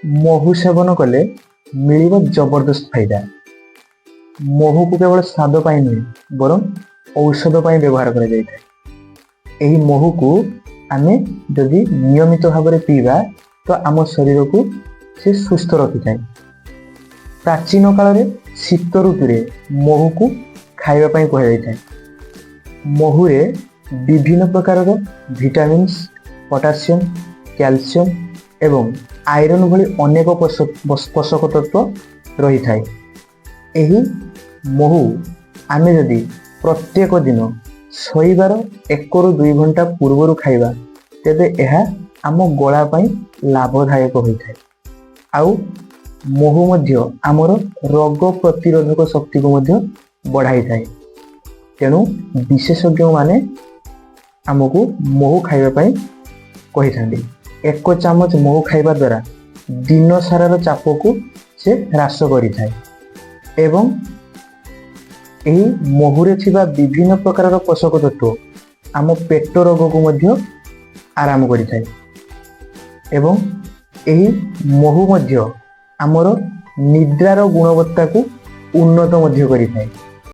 ମହୁ ସେବନ କଲେ ମିଳିବ ଜବରଦସ୍ତ ଫାଇଦା। ମହୁକୁ କେବଳ ସ୍ୱାଦ ପାଇଁ ନୁହେଁ, ବରଂ ଔଷଧ ପାଇଁ ବ୍ୟବହାର କରାଯାଇଥାଏ। ଏହି ମହୁକୁ ଆମେ ଯଦି ନିୟମିତ ଭାବରେ ପିଇବା, ତ ଆମ ଶରୀରକୁ ସେ ସୁସ୍ଥ ରଖିଥାଏ। ପ୍ରାଚୀନ କାଳରେ ଶୀତ ଋତୁରେ ମହୁକୁ ଖାଇବା ପାଇଁ କୁହାଯାଇଥାଏ। ମହୁରେ ବିଭିନ୍ନ ପ୍ରକାରର ଭିଟାମିନ୍ସ, ପଟାସିୟମ, କ୍ୟାଲସିୟମ ଏବଂ ଆଇରନ୍ ଭଳି ଅନେକ ପୋଷକ ତତ୍ତ୍ୱ ରହିଥାଏ। ଏହି ମହୁ ଆମେ ଯଦି ପ୍ରତ୍ୟେକ ଦିନ ଶୋଇବାର 1ରୁ 2 ଘଣ୍ଟା ପୂର୍ବରୁ ଖାଇବା, ତେବେ ଏହା ଆମ ଗଳା ପାଇଁ ଲାଭଦାୟକ ହୋଇଥାଏ। ଆଉ ମହୁ ମଧ୍ୟ ଆମର ରୋଗ ପ୍ରତିରୋଧକ ଶକ୍ତିକୁ ମଧ୍ୟ ବଢ଼ାଇଥାଏ। ତେଣୁ ବିଶେଷଜ୍ଞମାନେ ଆମକୁ ମହୁ ଖାଇବା ପାଇଁ କହିଥାନ୍ତି। 1 ଚାମଚ ମହୁ ଖାଇବା ଦ୍ୱାରା ଦିନ ସାରାର ଚାପକୁ ସେ ହ୍ରାସ କରିଥାଏ ଏବଂ ଏହି ମହୁରେ ଥିବା ବିଭିନ୍ନ ପ୍ରକାରର ପୋଷକ ତତ୍ତ୍ୱ ଆମ ପେଟ ରୋଗକୁ ମଧ୍ୟ ଆରାମ କରିଥାଏ ଏବଂ ଏହି ମହୁ ମଧ୍ୟ ଆମର ନିଦ୍ରାର ଗୁଣବତ୍ତାକୁ ଉନ୍ନତ ମଧ୍ୟ କରିଥାଏ।